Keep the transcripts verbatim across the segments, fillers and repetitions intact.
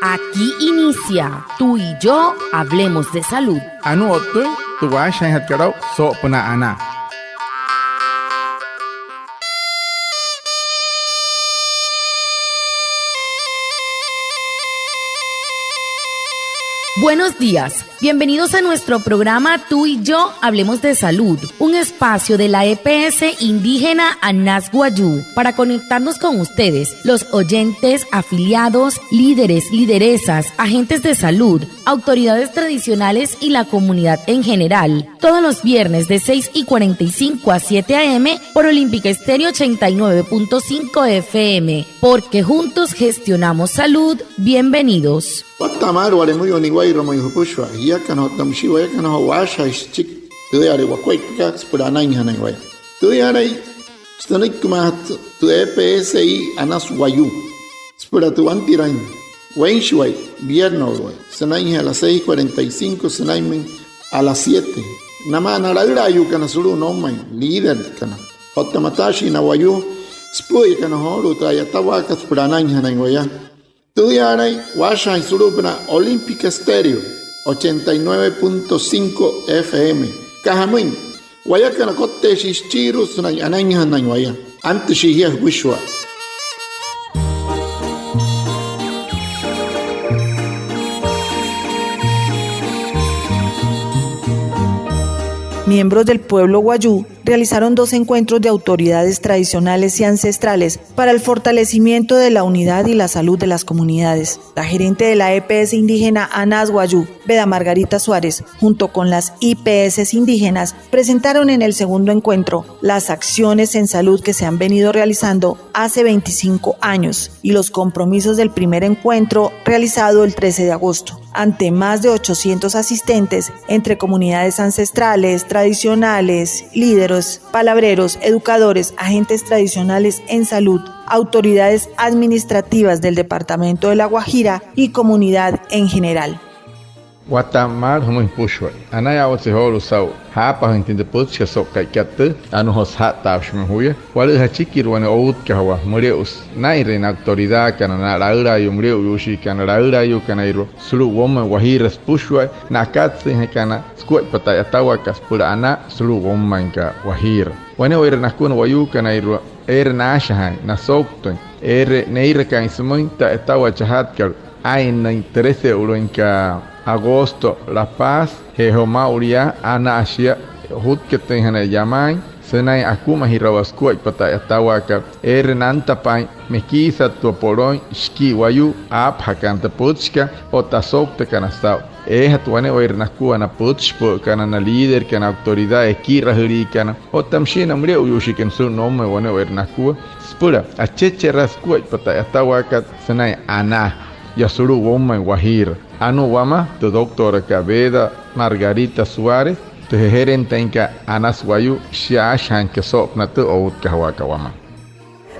Aquí inicia Tú y yo hablemos de salud. Anuu o'ttüin tü waashajaainjatkat aa'u soo'opünaa anaa. Buenos días. Bienvenidos a nuestro programa Tú y yo hablemos de salud, un espacio de la E P S indígena Anas Wayuu para conectarnos con ustedes, los oyentes, afiliados, líderes, lideresas, agentes de salud, autoridades tradicionales y la comunidad en general. Todos los viernes de seis y cuarenta y cinco a siete a m por Olímpica Estéreo ochenta y nueve punto cinco F M, porque juntos gestionamos salud. Bienvenidos. Watta'a maalü wale müyuu niwa'irua mayuu jüpüshua jiakana otta müshii wayakana joo waashajaain süchiki tüüyale wakuaippakat süpüla anainjanain waya. Tüüyalai sünüikimaajatü tü E P S I Anas Wayuu süpüla tü wantiraain weinshiwai, vierno'uluwai, sünainjee a las seis cuarenta y cinco sünainmüin a las siete. Namaa na laülaayuukana sulu'u noumain, líderkana otta mataashii na wayuu süpü'üyakana joolu'u tü a'yatawaakat süpüla anainjanain waya. Tüüyaalain waashajaain sulu'upünaa Olímpica Estéreo ochenta y nueve punto cinco F M. Süka jamüin, wayakana kotteeshii süchiirua sünain anainjanain waya. Antüshii jia jüpüshua. Miembros del pueblo wayuu realizaron dos encuentros de autoridades tradicionales y ancestrales para el fortalecimiento de la unidad y la salud de las comunidades. La gerente de la E P S indígena Anas Wayuu, Beda Margarita Suárez, junto con las I P S indígenas, presentaron en el segundo encuentro las acciones en salud que se han venido realizando hace veinticinco años y los compromisos del primer encuentro realizado el trece de agosto, ante más de ochocientos asistentes entre comunidades ancestrales, tradicionales, líderes, palabreros, educadores, agentes tradicionales en salud, autoridades administrativas del departamento de La Guajira y comunidad en general. Watta'a maalü jümüin jüpüshua. Anayaawatse joolu'u saa'u jaapajüinjatüin tü pütchikat so'u ka'ikat tüü, anuu joo süja'ttaapshimüin juya. Walü'üjachikirü wane outkajawaa müle'usü naa'inrüin na autoridaakana, na laülaayuu müle'uyuushiikana, laülaayuukanairua sulu'u woumain Wajiira süpüshua, na akatsüinjakana sukuaippa tü a'yatawaakat süpüla anaa sulu'u woumainkat Wajiira. Wane'ewaire nakua na wayuukanairua eere naashajaain, nasouktüin, eere neirakaain sümüin tü a'yatawaa chajatkat aa'in nüin trece'ulüinkat agosto La Paz, je joo maa'ulu yaa anaa shia jutkatüinjanain yamaain sünain akumajirawaa sukuaippa tü a'yatawaakat, eere nantapaain mekiisatua polooin shikii wayuu aapajakana tü pütchikat otta asouktakana saa'u. Eejatü wane'ewaire nakua na pütchipü'ükana, na líderkana, autoridad ekirajüliikana otta müshia na müle'uyuushiikana sulu'u noumain wane'ewaire nakua süpüla achecheraa sukuaippa tü a'yatawaakat sünain anaa yaa sulu'u woumain Wajiira. Anuu wamaa tü doctorakat Beda Margarita Suárez, tü jejerenteinkat Anas Wayuu, shia aashajaainjatkat soo'opünaa tü outkajawaakat wamaa.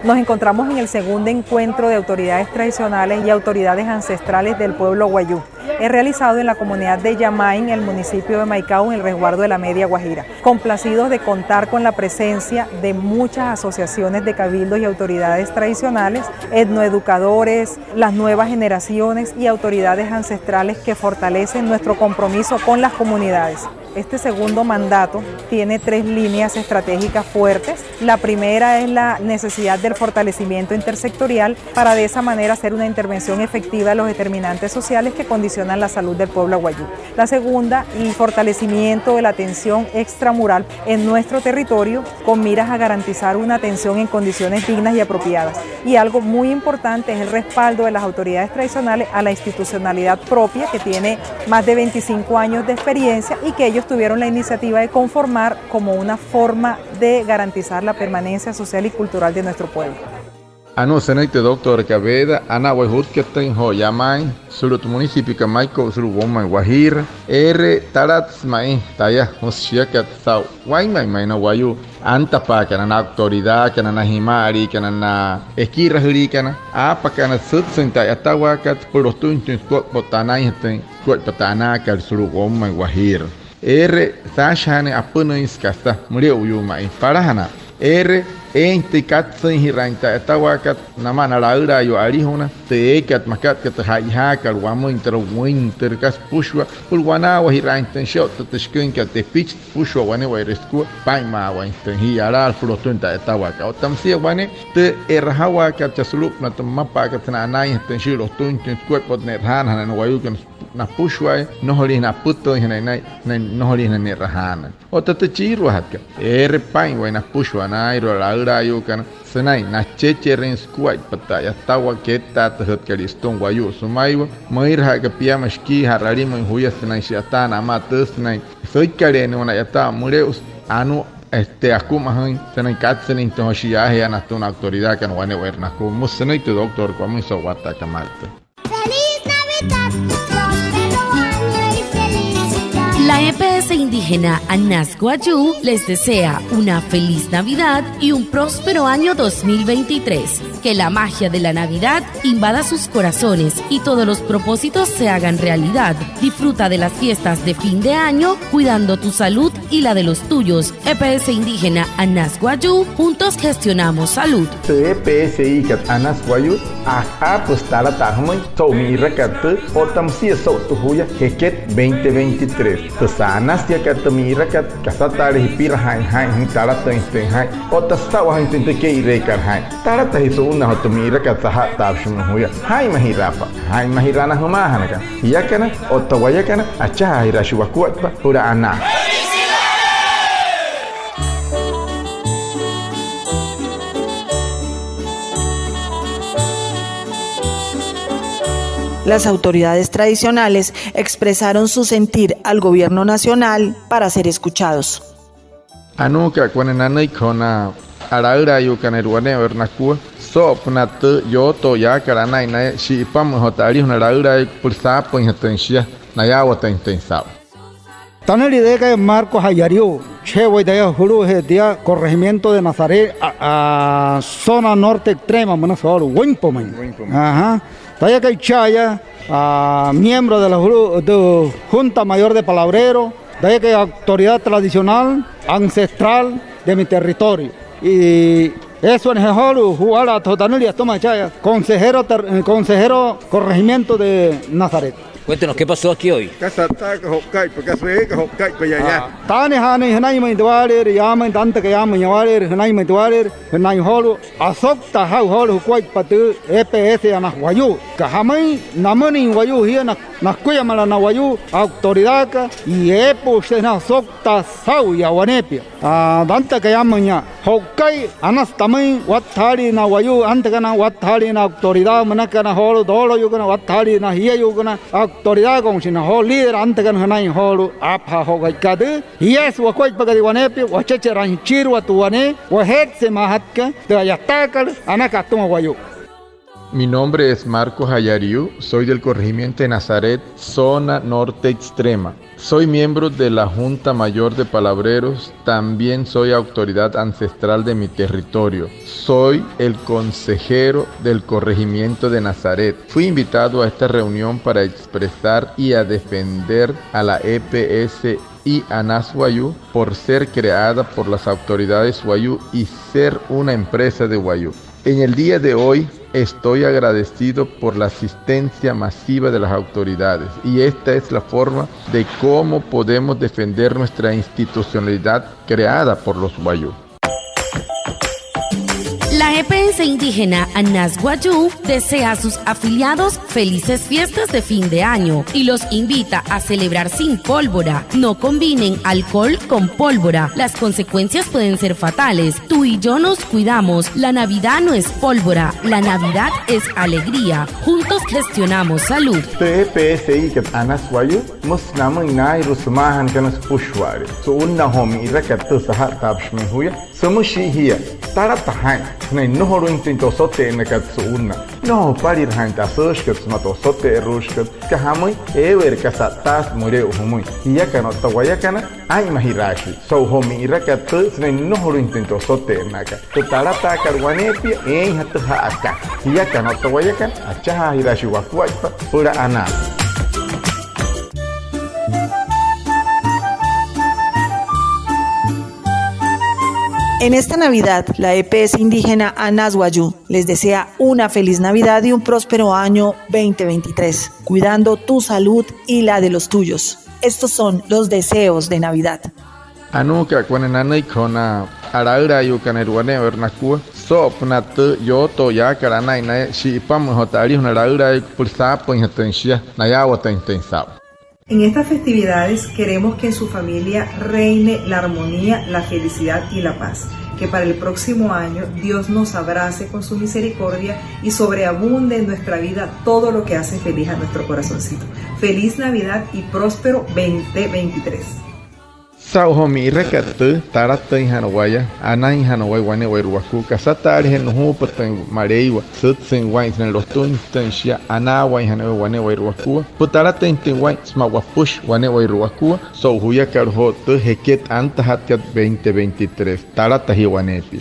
Nos encontramos en el segundo encuentro de autoridades tradicionales y autoridades ancestrales del pueblo wayuu. Es realizado en la comunidad de Yamain, el municipio de Maicao, en el resguardo de la Media Guajira. Complacidos de contar con la presencia de muchas asociaciones de cabildos y autoridades tradicionales, etnoeducadores, las nuevas generaciones y autoridades ancestrales que fortalecen nuestro compromiso con las comunidades. Este segundo mandato tiene tres líneas estratégicas fuertes. La primera es la necesidad del fortalecimiento intersectorial para de esa manera hacer una intervención efectiva en los determinantes sociales que condicionan la salud del pueblo wayuu. La segunda, el fortalecimiento de la atención extramural en nuestro territorio con miras a garantizar una atención en condiciones dignas y apropiadas. Y algo muy importante es el respaldo de las autoridades tradicionales a la institucionalidad propia, que tiene más de veinticinco años de experiencia y que ellos tuvieron la iniciativa de conformar como una forma de garantizar la permanencia social y cultural de nuestro pueblo. Anuu sünüiki tü doctorakat Beda, anaa wayuu jutkatüin joo Yamain sulu'u tü municipiokat Maicao sulu'u woumain Wajiira. Eere talatsü ma'i taya, müsü shiakat, saa'u wainmain ma'i na wayuu antapaakana, na autoridadkana, na jima'aliikana, na ekirajüliikana aapakana sütsüin tü a'yatawaakat süpüla lotüinjatüin sukuaippa otta anainjatüin sukuaippa tü anaakat sulu'u woumain Wajiira. Eere saashajaanüin apünüinsü kasa müle'uyuu ma'i. Palajanaa, eere Eein tü katsüinjiraain tü a'yatawaakat namaa na laülaayuu alijuna, tü eekat makat aka tü ja'ijaakat wamüin türa wüin, türa kasa süpüshua, süpüla wanaawajiraainjatüin shia otta tü shiküinkat tepichi süpüshua wane'ewai sükua paa'inmaawainjatüin jia alaala süpüla lotüin tü a'yatawaakat. Otta müsia wane, tü e'rajawaakat chaa sulu'upünaa tü mmapa'akat sünain anainjatüin shia lotüinjatüin sukuaippa otta ne'rajaanajanain na wayuukana napüshua'aya, nnojoliijana apütüinjanain naa'in, naa'in nnojoliijana ne'rajaanain. Otta tü chiiruajatkat, eere paa'inwai napüshua naa'inrua laülaayuukana sünain nachecherüin sukuaippa tü a'yatawaa kettaatüjütkalia sütüma wayuu sümaiwa. Müiraja'a aka piama shikii ja'ralimüin juya sünain shi'yataanaa amaa tüü sünain süikkale'e nünain a'yatawaa müle'usü anuu, este, akumajüin sünain katsünüinjatüin joo shi'yaajeeya natüma na autoridadkana wane'ewai nakua. Müsü sünüiki tü doctorkot wamüin so'u watta'a Kamartüin. Feliz Navidad, próspero año y felicidad. La E P S indígena Anas Wayuu les desea una feliz Navidad y un próspero año dos mil veintitrés. Que la magia de la Navidad invada sus corazones y todos los propósitos se hagan realidad. Disfruta de las fiestas de fin de año cuidando tu salud y la de los tuyos. E P S indígena Anas Wayuu, juntos gestionamos salud. Tü E P S I-kat Anas Wayuu, a, aapüsü talataa jümüin so'u mi'irakat tüü, otta müsia so'u tü juya Jeket veinte veintitrés. Tü sa'anasiakat tü mi'irakat, kasataalejee jipirajaain jaa'in jümüin, talatüinjatüin jaa'in otta süta'wajüinjatüin tü kee'ireekat jaa'in. Talatajee su'unnaa joo tü mi'irakat saja'ttaapüshi jümüin juya. Jaa'inmajiraapa, jaa'inmajiraa na jümaajanakana. Jiakana otta wayakana, achajaajiraashii wakuaippa süpüla anaa. Las autoridades tradicionales expresaron su sentir al gobierno nacional para ser escuchados. Anuuka wane nanüiki joo na laülaayuukana e'rua wane'ewai nakua soo'opünaa tü yootoo yaakat anain naya shi'ipamüin joo tü alijuna laülaayuu süpüla saapüinjatüin shia, nayaawatüinjatüin saa'u. Tanülia tayakai Marcos Ayariu, cheje'ewai taya julu'ujee tia corregimiento de Nazaret, a, a, zona norte extrema münüsü joolu'u, Wüinpumüin. Wüinpumüin. Ajá. Tayakai cha'aya, a, miembro de la julu-, de Junta Mayor de Palabreros, tayakai autoridad tradicional ancestral de mi territorio. Y eso, neje joolu'u ju'walaa joo tanülia atüma cha'aya consejero ter-, consejero corregimiento de Nazaret. Cuéntenos, ¿qué pasó aquí hoy? Kasa a'ttaaka jo'uka'ipa, kasa eeka jo'uka'ipa yaa. Aa. Taanejaanüin jünainmüin tü waaleerü, yaamüin tü antüka yaamüin yaa waaleerü, jünainmüin tü waaleerü, jünain joolu'u, asouktaa jaa'u joolu'u jukuaippa tü E P S Anas Wayuu. Süka jamüin, namünüin wayuu jia, na, naküyamala na wayuu autoridadka, eepü'üshi sünain asouktaa saa'u yaa waneepia. Aa, tantaka yaamüin yaa. Jo'ukai, anasü tamüin, watta jaalii na wayuu antükana, watta jaalii na autoridad münakana joolu'u, tooloyuukana, watta jaalii na jieyuukana, autoridadkana, shia na joolu'u, líder antükana jünain joolu'u, aapajaa jo'uka'ikat tüü, jiesü wakuaippakat tia waneepia, wachecheraain jüchiirua tü wane, wajetsemaajatka, tü a'yataakat anaka atüma wayuu. Mi nombre es Marcos Ayariu, soy del corregimiento de Nazaret, zona norte extrema. Soy miembro de la Junta Mayor de Palabreros, también soy autoridad ancestral de mi territorio. Soy el consejero del corregimiento de Nazaret. Fui invitado a esta reunión para expresar y a defender a la E P S I Anas Wayuu por ser creada por las autoridades wayuu y ser una empresa de wayuu. En el día de hoy estoy agradecido por la asistencia masiva de las autoridades y esta es la forma de cómo podemos defender nuestra institucionalidad creada por los wayuu. La E P S indígena Anas Wayuu desea a sus afiliados felices fiestas de fin de año y los invita a celebrar sin pólvora. No combinen alcohol con pólvora. Las consecuencias pueden ser fatales. Tú y yo nos cuidamos. La Navidad no es pólvora. La Navidad es alegría. Juntos gestionamos salud. Tü E P S I-kat Anas Wayuu, müsü namüin naa'inrua sümaajanakana süpüshua'ale. Su'unnaa joo mi'irakat tüü saja'ttaapüshi jümüin juya. Sümüshii jia, talata jaa'in sünain nnojolüinjatüin tü osote'ennakat su'unnaa. Nnojo jüpalirajaain tü asüüshikat sümaa tü osote'eruushikat, süka jamüin, eeweerü kasa a'ttaasü müle'u jümüin. Jiakana otta wayakana, aa'inmajiraashii so'u joo mi'irakat tüü sünain nnojolüinjatüin tü osote'ennakat. Tü talataakat waneepia, eeinjatüjaa aka. Jiakana otta wayakana, achajaajiraashii wakuaippa süpüla anaa. En esta Navidad, la E P S indígena Anas Wayuu les desea una feliz Navidad y un próspero año veinte veintitrés, cuidando tu salud y la de los tuyos. Estos son los deseos de Navidad. Anuuka wane nanüiki joo na laülaayuukana e'rua wane'ewairua nakua, soo'opünaa tü yootoo yaakat anain naya shi'ipamüin otta alijuna laülaayuu süpüla saapüinjatüin shia nayaawatüinjatüin saa'u. En estas festividades queremos que en su familia reine la armonía, la felicidad y la paz. Que para el próximo año Dios nos abrace con su misericordia y sobreabunde en nuestra vida todo lo que hace feliz a nuestro corazoncito. Feliz Navidad y próspero veinte veintitrés. Saa'u joo mi'irakat tü, talatüinjana waya, anainjana waya wane'ewairua wakua, kasataalejee nujuupatüin Maleiwa, sütsüin waa'in sünain lotüinjatüin shia, anaawainjana waya wane'ewairua wakua süpüla talatüinjatüin waa'in sümaa wapüshi wane'ewairua wakua so'u juyakat joo tü jeket antajatkat veinte veintitrés. Talata jia waneepia.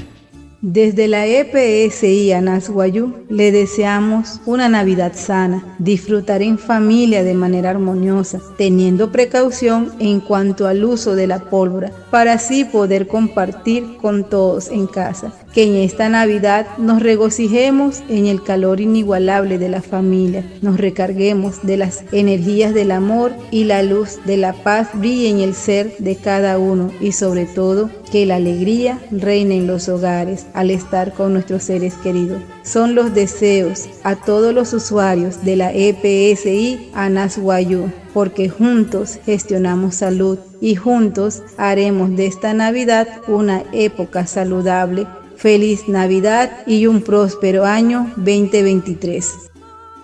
Desde la E P S I Anas Wayuu le deseamos una Navidad sana, disfrutar en familia de manera armoniosa, teniendo precaución en cuanto al uso de la pólvora, para así poder compartir con todos en casa. Que en esta Navidad nos regocijemos en el calor inigualable de la familia, nos recarguemos de las energías del amor y la luz de la paz brille en el ser de cada uno y sobre todo que la alegría reine en los hogares al estar con nuestros seres queridos. Son los deseos a todos los usuarios de la E P S I Anas Wayuu, porque juntos gestionamos salud y juntos haremos de esta Navidad una época saludable. Feliz Navidad y un próspero año veinte veintitrés.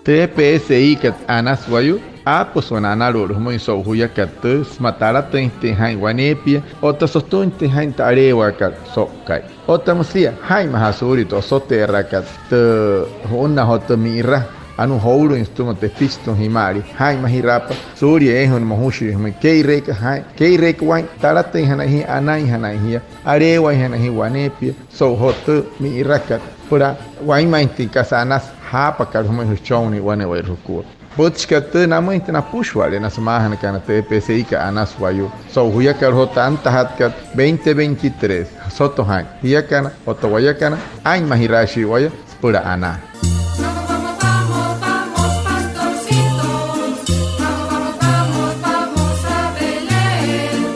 Tü E P S I kat Anas Wayuu, aapüsü wane analu'ut jümüin so'u juyakat tü, sümaa talatüinjatüin jaa'in waneepia otta sotüinjatüin jaa'in tü aleewaakat so'uka'i. Otta müsia jaa'inmajaa suulia tü osote'eraakat, tü ju'unnaa joo tü mi'ira, anuu joulüin sütüma tepichi sütüma jima'alii. Jaa'inmajiraapa suulia eejuu mojushin jümüin. Kee'ireeka jaa'in, kee'ireeka waa'in, talatüinjanain jia, anainjanain jia, aleewainjanain jia waneepia so'u joo tü mi'irakat süpüla wainmainjatüin kasa anasü jaapakat jümüin jüchonnii wane'ewaire jukua. Pütchikat tü, namüinjatü napüshua'ale'e na sümaajanakana tü E P S I kat Anas Wayuu so'u juyakat joo tü antajatkat veinte veintitrés. Soto jaa'in, jiakana otta wayakana, aa'inmajiraashii waya süpüla anaa.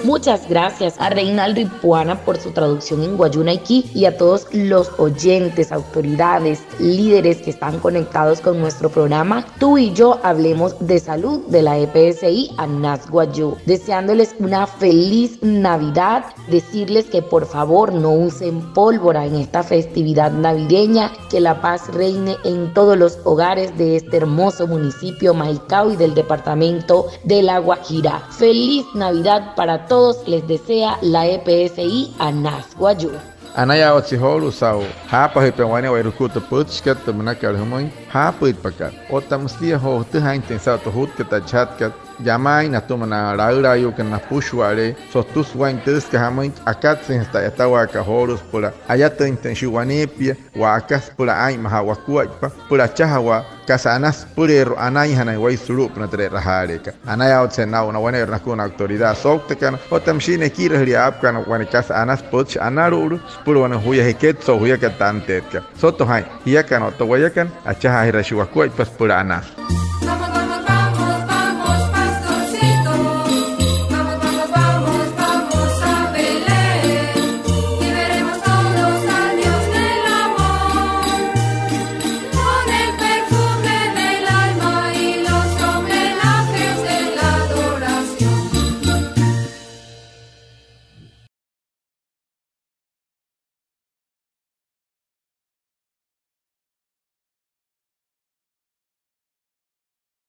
Muchas gracias a Reinaldo Ipuana por su traducción en wayuunaiki y a todos los oyentes, autoridades, líderes que están conectados con nuestro programa Tú y Yo Hablemos de Salud de la E P S I Anas Wayuu, deseándoles una feliz Navidad, decirles que por favor no usen pólvora en esta festividad navideña, que la paz reine en todos los hogares de este hermoso municipio Maicao y del departamento de La Guajira. Feliz Navidad para todos, les desea la E P S I Anas Wayuu. Anayaawatse joolu'u saa'u jaapajüitpain wane'ewai jukua tü pütchikat tü münakat jümüin, jaapüitpakat otta müsia joo jütüjaainjatüin saa'u tü jutkat achajatkat yamaain natüma na laülaayuukana napüshua'ale'e, sotüsü waa'in tü süka jamüin, akatsüinjasü tü a'yatawaakat joolu'u süpüla ayatüinjatüin shia waneepia wa'aka süpüla aa'inmajaa wakuaippa, süpüla achajawaa kasa anasü süpüleerua anainjanain waya sulu'upünaa tü e'rajaaleekat. Anayaawatse naa'u na wane'ewaire nakua na autoridad souktakana otta müshii na ekirajülia aapakana wane kasa anasü pütchi analu'ulu süpüla wane juya jeket so'u juyakat tanteetkat. Soto jaa'in, jiakana otta wayakana, achajaajiraashii wakuaippa süpüla anaa.